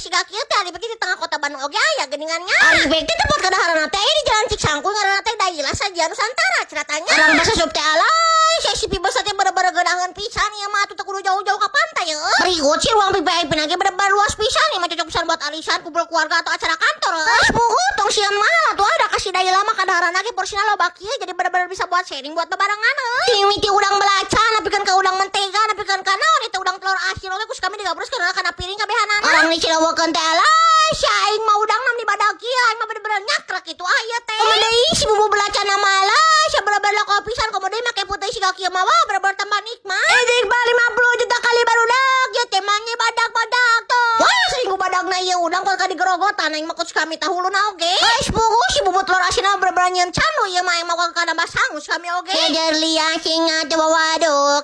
siga kieu teh, ari di tengah kota Bandung oge aya geuningan nya. Ari baik teh tempat kadaharan teh di Jalan Ciksangkul, ngaranna teh Daila Sajian Nusantara cenah tanya. Urang basa sup teh, alay, si pibeus teh bener-bener geunaheun pisan ieu mah, atuh teu kudu jauh-jauh ka pantai ya. Berikut si ruang VVIP na ge bener-bener luas pisan, ieu mah cocok pisan buat arisan, kumpul keluarga, atau acara kantor. Geus puguh, tong sieun mahal atuh, ada kasih Daila mah kadaharan ge porsina loba kieu, jadi bener-bener bisa buat sharing buat bebarengan euy. Mimiti udang belacan, nepikeun ka udang mentega, nepikeun ka naon itu, udang telur asin oge kus kami digabrus kana piring kabehanana. Urang dicilewekeun teh, alay, si aing mah udang nam di badak kieu, aing mah bener-bener nyakrek itu ah ieu teh. Komo deui si bumbu belacan mah lah, sia bener-bener loko pisan, komo deui make putih siga kieu mah, wah, bener-bener tambah nikmat. Eh, deui 50 juta kali barudak, ieu teh mah badak-badak tuh. Wah, sering badagna ieu udang kalau digerogotan aing mah kus kami tahuluna oge. Geus puguh si bumbu telur asin mah bener-bener nyeun candu ieu mah, aing mah kana sangus kami oge. Jejer liang singa coba waduk.